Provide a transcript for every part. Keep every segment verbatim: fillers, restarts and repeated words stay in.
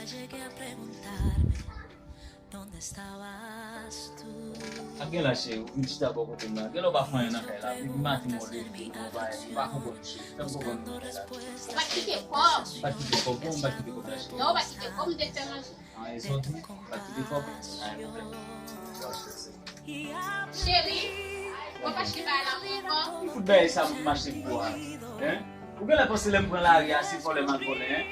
Llegué a preguntarme dónde estabas tú. A gen la, cheri, ou vin chita bò kote m la. Gen lè w pa fè anyen nan kay la. Depi maten mwen leve, ou pa, ou pa konprann, cheri. Fè m konprann nan kay la. Ou pa t kite kòb. Ou pa t kite kòb, bon, ou pa t kite kòb la, cheri. Non, ou pa t kite kòb, m te fè manje. An, e sòti, ou pa t kite kòb. An, e pwoblèm. Cheri, ou pa achte bagay la pou mwen ankò? Ki fout bagay sa pou m achte pou ou a? Hein? Ou genlè panse lè m pran lari a, se vòlè m al vòlè, hein?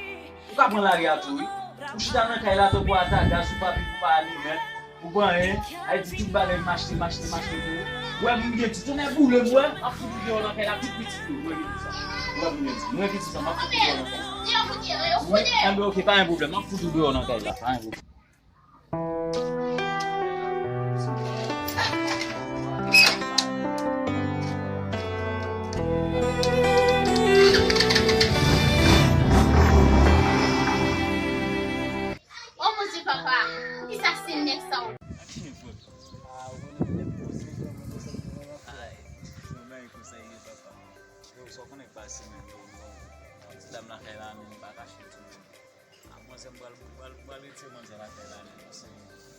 Ou ka pran lari a tou, wi. Ou chita nan kay la tankou atagaz, ou pa viv, ou pa alimen, ou pa anyen. Ay di tout bagay m achte, m achte, m achte pou ou. Ou wè moun gen ti tonè boule m, wè, m ap fout ou deyò nan kay la, tout pitit ou, mwen ki di sa. Ou wè moun gen ti, mwen ki di sa, m ap fout ou deyò nan kay la. Wi, enben, ok, pa gen pwoblèm, m ap fout ou deyò nan kay la, pa gen pwoblèm. O Bondye papa, poukisa se nèg sa w? Ay, mwen menm konsa ye papa. Yo, sa w konnen k pase menm yo, yo. Ti dam lakay la menm pa kache tou menm. A, manzè, m pral, m pral, m pral retire manzè lakay la, men, paske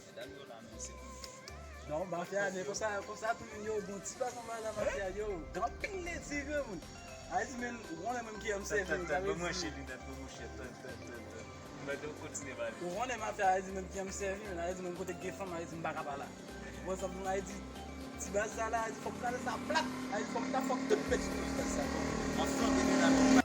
medam yo la, men, se pou. Non, mafya, men konsa, konsa tou moun yo, bon, ti pa konba la, mafya, yo, gen anpil ledi, vre, moun. Ayiti, men, ou konnen menm ki an m sèvi, ou ta retire. Ban mwen chè linèt, ban mwen chè, tèt, tèt, tèt, tèt. Mwen te kontinye pale. Ou konnen mafya, Ayiti, men ki an m sèvi, men, Ayiti, men kote gen fanm, Ayiti, m pa ka pale. Bon, sa pou Ayiti, ti baz sa la, Ayiti, fòk kale sa plat, Ayiti, fòk ta fòk tout pèt sou ti baz sa. M ap flanke medam yo.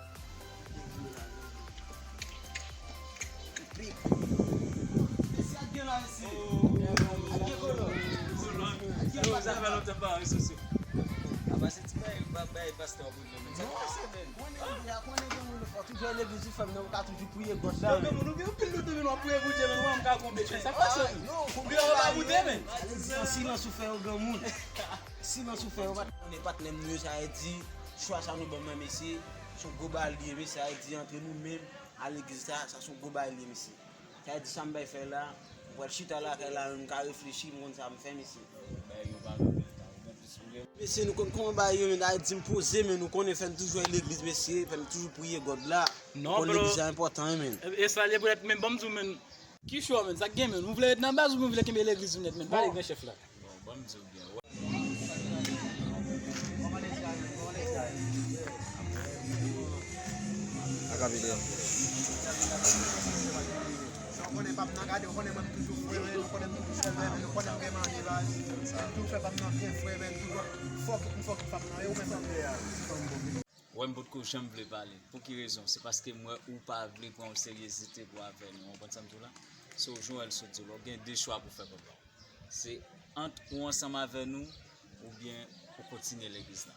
Konnen gen moun fò toujou legliz wi frè m nan ou ka toujou priye God la. Gen moun ou gen anpil loto men w ap priye pou Dye men ou pa ka konpete sa pase wi. Ou gen ou pa goute men. An silans ou fè yo granmoun. Silans ou fè yo pa. Konnen patnè m nou yo sa vle di chwa sa nou ban m nan mesye. Se yon gwo bagay li ye mesye sa vle di antre nou menm. A legliz sa, sa se yon gwo bagay li ye mesye. Sa vle di sa m bay fè la, m pral chita lakay la, m ka reflechi, m konn sa m fè, mesye. Bagay yo pa konn leta, ou konn plis ou gen. Mesye, nou konn kòman bagay yo, men, sa vle di m poze, men nou konnen fè m toujou al legliz, mesye, fè m toujou priye God la. Non, konn legliz la enpòtan, wi, men. E, e sa l ye poutèt, men ban m di w, men, ki chwa, men, sa k gen, men, ou vle ret nan baz oubyen ou vle kenbe legliz ou nèt, men, pale gran chèf la. Bon, ban m di w byen, wè. Sa konnen pap nan gade, ou konnen mwen m toujou fre, men nou konnen m toujou chèlbè, men nou konnen m gen manje baz. M toujou fè pap nan byen fre, men m toujou fòk, m fòk pap nan, e ou menm? Wè m potko janm vle pale. Pou ki rezon? Se paske m wè ou pa vle pran yon seryezite pou afè nou. Ou konprann sa m di w la? Se w Joel sot di w la. Ou gen de chwa pou fè, papa. Se ant ou ansanm avè nou, oubyen ou kontinye legliz la.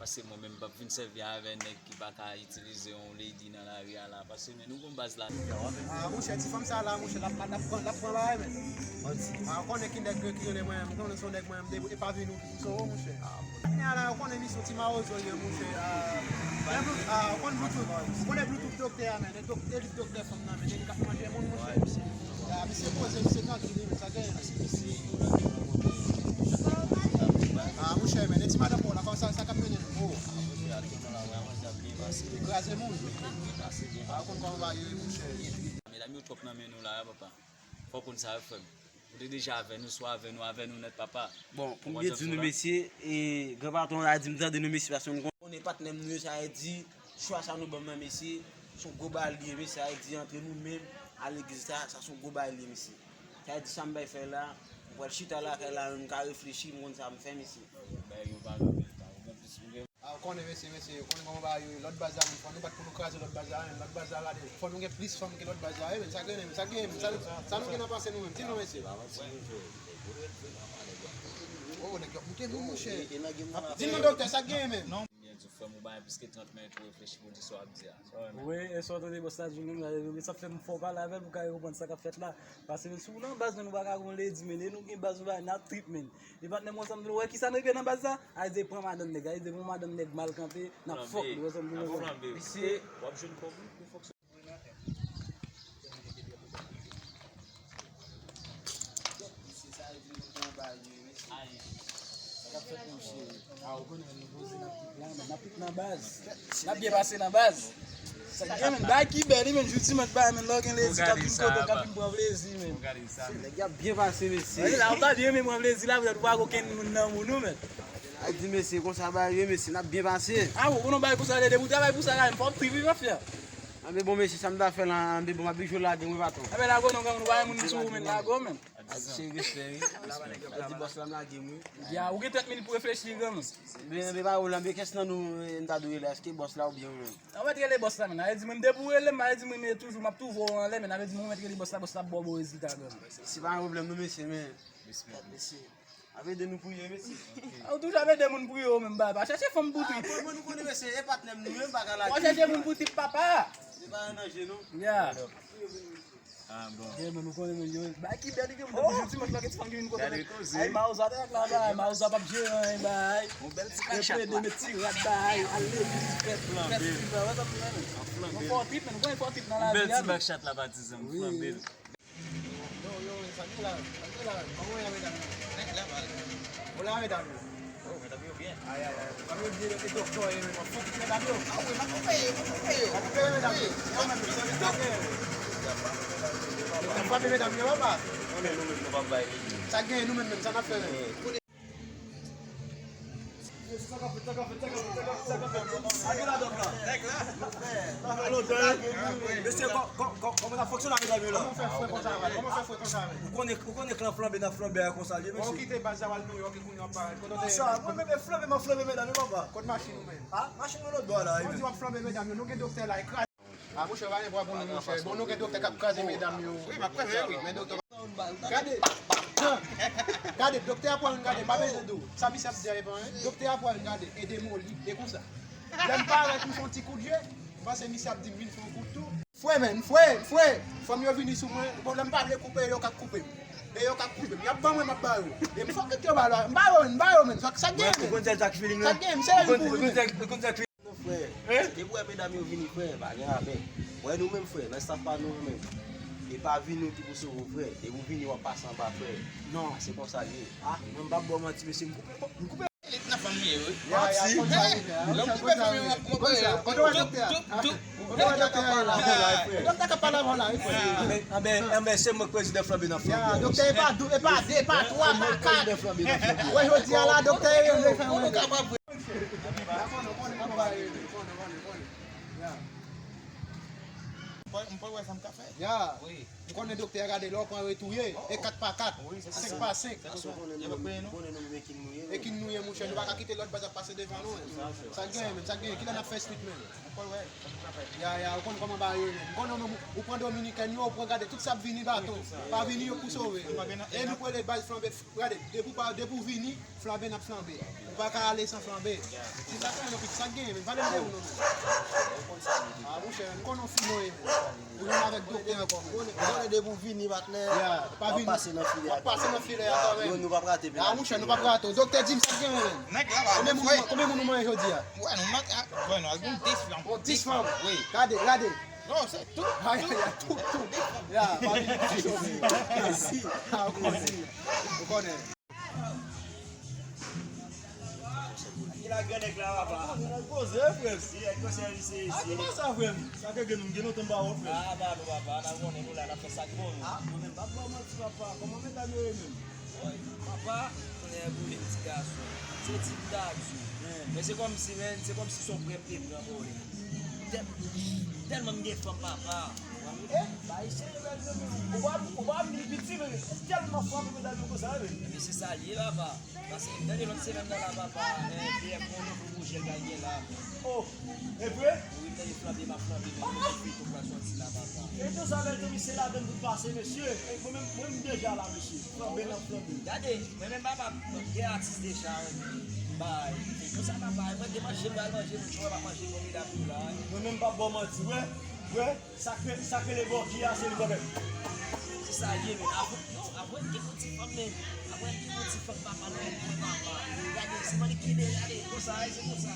Paske mwen menm, m p ap vin sèvi avè nèg ki pa ka itilize yon lady nan lari a la. Paske men nou gon baz la. Ah, monchè, ti fanm sa la, monchè, l ap, l ap pran, l ap pran bagay, men. Ah, ou konnen ki nèg ki rele mwen, ou konnen se yon nèg mwen, m de, e pa vin ou ki pouse w, monchè. Kounye a la, ou konnen misyon ti mawozo ye, monchè. Ah, ah, ou konn Bluetooth, ou konnen Bluetooth doktè a, men, e dok-, e li doktè fanm nan, men, e li k ap manje moun, monchè. Ah, misye poze, misye trankil, wi, men sa gen. Ah, monchè, men, e ti madanm pa w la, sa, sa k ap mennen nou? Oh. Li kraze moun. Ah, ou konn kòman bagay yo ye, monchè. Medam yo twòp nan men nou la, papa. Fò w konn sa yo fè m. Ou te deja avè nou, swa avè nou, avè nou nèt, papa. Bon, pou m byen di nou, mesye, e, gran patwon la di m tande nou, mesye, paske nou konnen patnè m nou yo, sa vle di, chwa sa nou ban m nan, mesye, se yon gwo bagay li ye, mesye, sa vle di, antre nou menm, a legliz sa, sa se yon gwo bagay li ye, mesye. Sa vle di, sa m bay fè la, m pral chita lakay la, m ka reflechi, m konn sa m fè, mesye. Bagay yo pa konn leta, ou konn plis ou gen. Ah, ou konnen, mesye, mesye, ou konnen kòman bagay yo ye. Lòt baz la, men, fò nou bat pou nou kraze lòt baz la, men. Lòt baz la, gade. Fò nou gen plis fanm ke lòt baz la, wi, men. Sa gen, men, sa gen, men, sa, sa nou gen nan panse nou menm? Di nou, mesye. Oh, nèg yo ap moute nou, monchè. Di nou, doktè, sa gen, men. Byen di, frè m, ou bay plis ke trant minit ou reflechi pou di sa w ap di a. Wi, e sa w tande bòs la di nou, men sa fè m fò pale avè l pou kay konprann sa k ap fèt la. Paske, men, si w nan baz, men, nou pa ka gon ledi, men, e nou gen baz, nou pa, n ap trip, men. E patnè m, wè sa m di w, wè kisa n regle nan baz sa? Ayiti pran madanm nèg, Ayiti pran madanm nèg mal kanpe, n ap fòk li, wè sa m di w. Misye, w ap jwenn kòb ou pou fòk. Sa k ap fèt, monchè? Ah, ou konnen, nou poze, n ap tout la, n ap tout nan baz. N ap byen pase nan baz. Sa gen, men, bagay ki bèl, men, jou dimanch, bagay, men, lè w gen lezi, k ap vin kote w, k ap vin pran plezi, men. Nèg y ap byen pase, mesye. Wi, la, ou ta byen, men pran plezi la, poutèt ou pa gen okenn moun nan moun ou, men. A di, mesye, konsa bagay ye, mesye, n ap byen pase. A, bon, konnen bagay konsa, depi ou travay pou sa la, men fò w pi vivan, frè. Anben bon, mesye, sa m ta fè la, anben bon, m ap jwe lage, wi, patwon. Anben, lage w non, granmoun, ou pa gen moun sou ou, men, lage w, men. A di se respè, wi. A di bòs la, m lage m, wi. Ya, ou gen trant minit pou reflechi, granmoun. Men, men pa ou la, men kiyès nan nou, eh, m ta dwe rele, èske bòs la oubyen ou menm? An mèt rele bòs la, men. Avè di mwen, depi ou rele m, avè di mwen, men toujou, m ap twouve w anlè, men. Avè di mwen, ou mèt rele bòs la, bòs la ap ba w bon rezilta, granmoun. Se pa yon pwoblèm, non, mesye, men. Respè. Ap ede nou priye, mesye. A, ou toujou ap ede moun priye, ou menm, ba, pa chèche fanm pou trip. A, bon, bon, nou konnen, mesye, e patnè m nou menm, pa ka lage. W ap chèche moun pou trip, papa. Se pa yon danje, non. Ya. Ah, bon. Yeah, men, nou konnen, men, yo, bagay ki bèl, li gen moun tankou jodi, mwen, ki ti fanm ki vin kote mwen. Ay, Mawozo, te ak la, bay, Mawozo p ap jere, ay, bay. Yon bèl ti bak chat la. Met ti rad, bay, al legliz, fè, fè, fè, wè sa m di la, men. Yon fò trip, men, nou konnen fò trip nan lavi a, men. Yon bèl ti bak chat la, patizan, m flanbe l. Yo, yo, sa ki la, sa ki la, kòman y a, medam yo? Nèg la, bay. Ou la, medam yo? Oh, medam yo byen. Ay, ay, ay. Medam yo byen, e doktè, e, men, fò kite medam yo. Ah wi, m ap opere, m ap opere yo. M ap opere medam yo. Yo, men, sa gen. M ap frape medam yo, papa. Konnen nou menm, nou p ap bay li. Sa gen, nou menm, menm, sa n ap fè, menm. Sa k ap fèt, sa k ap fèt, sa k ap fèt, sa k ap fèt, sa k ap fèt. Sa gen la, dòk la. Nèg la. Sa fè lontan, wi. Mesye, kò-, kò-, kò-, kòman n ap fonksyone avèk medam yo la? Kòman fè fre konsa, kòman fè fre konsa, men? Ou konnen, ou konnen k lan flanbe, n ap flanbe a konsa l ye, mesye. Bon, ou kite baz la, w al Nouyòk, e kounye a w ap parèt. Kote w te ye? Sa, mwen menm, e flanbe, m ap flanbe medam yo, papa. Kot machin ou menm? Ah, machin mwen lòt bò a la, wi. Ou di w ap flanbe medam yo, nou gen doktè la, e kraze. Ah, monchè, pa gen pwoblèm, monchè. Bon, nou gen doktè k ap kraze medam yo. Wi, m ap kraze, wi. Men doktè. Gade. Gade, doktè a pran youn, gade, m pa bezwen di w. Sa misye ap di a, e pa anyen. Doktè a pran youn, gade, e demoli, e konsa. Lè m parèt, m fè yon ti kout je, m panse misye ap di m vin fè yon kout tou. Fwe, men, fwe, fwe. Fanm yo vini sou mwen. Bon, lè m pa vle koupe, yo ka koupe m. E yo ka koupe m. Y ap ban mwen, m ap ba yo. E m fòk yo ba la. M ba yo, m ba yo, men. Sa, sa gen, men. Ou konn sa k feeling la? Sa gen, m serye pou ou, men. Ou konn sa k feeling? Non, frè. Se depi w wè medam yo vini, frè, pa gen rapè. Wè nou menm, frè, nan staff pa nou an menm. E pa vini w ki pou sove w, frè. Depi w vini, w ap pase anba, frè. Non. Se konsa l ye. Ah, mwen m p ap ba w manti, mesye, m koupe, m koupe. Elit nan fanmi yo, wi. Manti. Lè m koupe fanmi yo, m ap koupe yo. Kote w wè doktè a? Kote w wè doktè a? Doktè k ap pale avè w la, wi, frè. Anben, anben, anben, se mwen k prezidan flanbe nan flanbe. Doktè, e pa dou, e pa de, e pa twa, e pa kat. Wè, jodi a la, doktè, e vle fè mwen. Konnen, konnen, konnen, konnen. Ya. M pa wè sa m ka fè. Ya. Wi. M konnen doktè a, gade, lè w pran yo, e touye, e kat pa kat, senk pa senk. Paske w konnen nou menm, konnen nou menm e kin nou ye, monchè, nou pa ka kite lòt baz ap pase devan nou. Sa k genyen, menm, sa k genyen, kilè n ap fè swit, menm? M pa wè sa m ka fè. Ya, ya, ou konn kòman bagay yo ye, menm. M konnen ou menm, ou pran dominikèn yo, ou pran, gade, tout sa ap vini baton. Pa vini yo pou sove. E nou pou rele baz flanbe, gade, depi w pa, depi w vini, flanbe n ap flanbe. Ou pa ka ale san flanbe. Se sa k fè, non, pitit, sa k genyen, men. Pale m de ou, non, men. Ah, monchè, m konnen w fi mwen ye, men. Ou menm avèk doktè ankò, men. Konnen, konnen depi w vini, patnè, w ap pase nan filè a. W ap pase nan filè a, kanmenm. Nou, nou p ap rate, men. Ah, monchè, nou p ap rate. Doktè, di m sa k genyen, men. Nèg la, la, konbyen moun, konbyen moun ou manyen jodi a? Wè, nou manyen, wè, nou al gon dis fanm. Gon dis fanm? Wi. Gade, gade. Non, se tou, ay, ay, ay, tou, tou. Ya, pa vin di sòsi. Mèsi. Ah, ou konnen. Ou konnen. Ki la gen nèg la, papa? Poze, frè m. Si, èk konsèy isi, isi. Ah, kòman sa, frè m? Sa ke gen nou, gen lontan m pa wè w, frè m. Ah, ba nou, papa, n a konnen nou la, n ap fè sa k bon nou. Ah, mwen menm, pa ba w manti, papa. Kòman medam yo ye menm? Woy, papa, konnen boule m ti gason. Se di m ta di w. Men se kòmsi, men, se kòmsi se yon prè m te pran pou li. Tèl-, tèlman m gen fanm, papa. Eh, bay serye, men, men, ou pa, ou pa vin piti, men tèlman fanm, medam yo konsa, men. Men se sa l ye, papa. Paske tande lòt semèn nan la, papa, eh, D F Mono pou bouje l pral gen la. Oh, e vre? Wi, tande flanbe, m ap flanbe, men mwen te fè tou pral sòti la, papa. E tou sa, bèl tou, misye ladann pou pase, mesye. E mwen menm, mwen menm deja la, mesye. Flanbe nan flanbe. Gade, mwen menm, papa, mwen gen atis deja, bay. Se konsa, papa, mwen gen manje, m pral manje, mwen jwe, m ap manje, mwen medam yo la. Mwen menm, m p ap ba w manti, wè, wè. Sa k, sa k rele bòki a, se li kanmenm. Se sa l ye, men. Apre, non, apre m gen yon ti fanm, men. Apre m gen yon ti fanm, papa, nan yon kwen, papa. Gade, se mwen ki kenbe, gade, konsa, se konsa.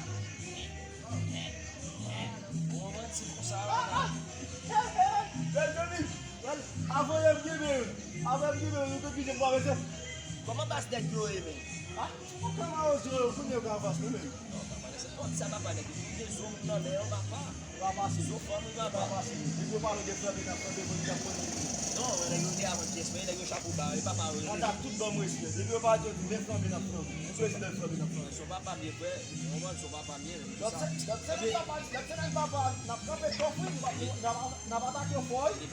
Bon, manti konsa, papa. Bèl Tony, wèl, avan yè m kenbe yo. Avan m kenbe yo, nou te pije m pa rete. Kòman bas nèg yo ye, men? Ah, kòman yo zo yo, kounye yo ka anfas nou, men? Non, papa, se kòm sa, papa, nèg yo te zo m nan lè yo, papa. Pa pase, non, fanmi pa pase. Depi yo pale de flanbe, n ap flanbe, pou n ap flanbe. Non, men nèg yo te avan pyès, men nèg yo chapo ba, e pa pa yo. Gad tout ban m respè. Depi yo pale de men flanbe, n ap flanbe. Mwen prezidan flanbe, n ap flanbe. Son papa byen, frè. Ou konprann, son papa byen. Lòt se, lòt se nèg papa, lòt se nèg papa, n ap kanpe tò fri, n ap, n ap, n ap atake yo fò, wi.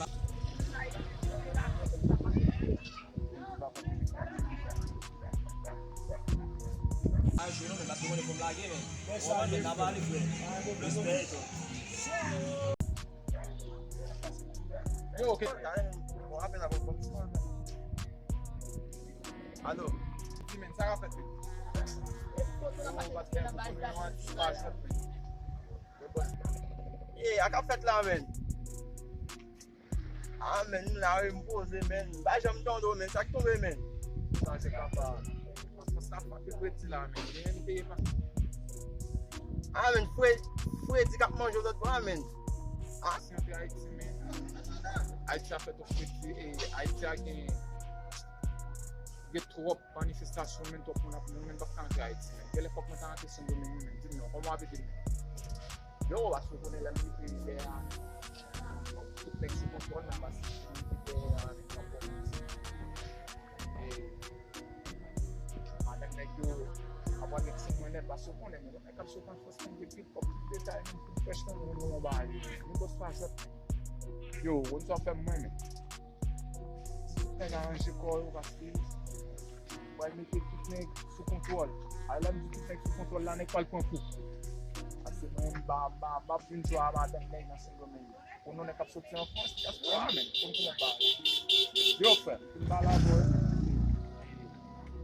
A jwe non, men paske mwen fòm lage, men. Mwen fòm lage, n ap ale, frè. Respè, eto. Yo, ok. Alo. Di men, sa k ap fèt, wi? Yo, paske mwen konnen yon atis pa jwèt, men. Ye, a k ap fèt la, men. Ah, men, m la, wi, m poze, men. M pa janm tande w, men. Sa k tonbe, men? Sa se papa. Sa pa te predi la, men. Gen M P pa. Ah, men, Fre-, Fredi k ap manje lòt bò a, men. Ah. Si antre Ayiti, men. Ayiti a fè twòp fredi, e Ayiti a gen, gen twòp manifestasyon, men, twòp moun ap mouri, men, pa ka antre Ayiti, men. Genlè fòk mwen ta antre Sendomeng, men. Di m non, kòman w ap ede m? Yo, paske w konnen lè m kite lè a, tout nèg sou kontwòl nan, paske m kite lè a, nèg yo ap fè. E, madanm nèg yo ap wè nèg sou mwen nèt, paske w konnen, men, nèg k ap sot an Frans, nèg yo pi kòb, tout detay, men, tout frèch, men, nou, nou, nou, ba, nou, bòs pa jwèt. Yo, w konn sa w fè m, mwen, men. Nèg aranje kò yo, paske pral mete tout nèg sou kontwòl. A, lè m di tout nèg sou kontwòl la, nèg pral pran kou. Paske mwen, m pa, m pa, m pa vin jwe a madanm nèg nan Sendomeng. Pou nou nèg k ap soti an Frans, dyaspora, men, konn kouman bagay. Yo, frè, m fin pale avè w.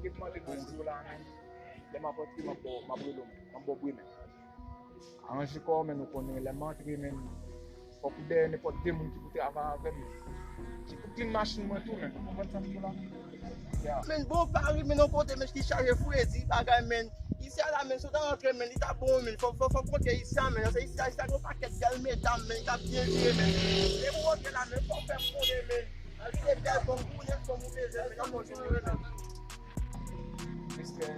Kit mande nou di w la, men. Lè m ap antre, m ap ba w, m ap rele w, men. M ap ba w bri, men. Aranje kò w, men, nou konnen, lè m antre, men, fòk ou dèyè nenpòt de moun ki pou travay avè m. Ki pou klin machin mwen tou, men. Ou konprann sa m di w la? Ya. Men, bon, pa rive nan kote, men, ki chaje fredi, bagay, men. Isi a la, men, si w ta rantre, men, li ta bon, men. Fòk, fòk, fòk rantre isi a, men. Se isi a, isi a, gen yon pakèt bèl medam, men, k ap byen vire, men. E pou rantre la, men, fòk fè m konnen, men. Anvi de bèl fanm, pou nèg fanm ou bezwen, men, k ap kontinye, men. Respè.